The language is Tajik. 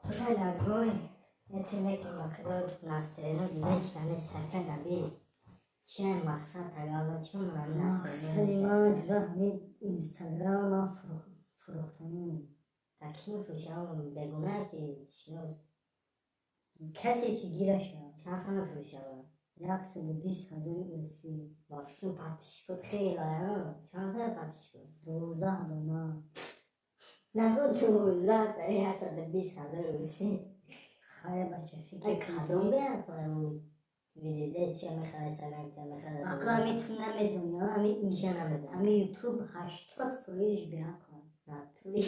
Нагӯй, это ба худо, настроение нешта, нестака наби. Чия мақсад тагалза, чӣ Мақсади ман, ҷура, ҳамин Инстаграма фурӯхтанӣ. Та ки мефурӯшам, бегуна ки шинос? Касе ки гираша. Чанд ха мефурӯшава? 120 000 урусӣ. Ба фикрам, подписчикот хеле, чанд та подписчикот? 12 дона. Нагӯ, 12 та, 120 000 русӣ. Хай, бача, фикр. Кадом беяд видео чия мехарад, Инстаграм мехарад? Ака, ами ту намедонӣ, ами. Чия намедонӣ? Ами Ютуб 80 фоизш беақл. Натури.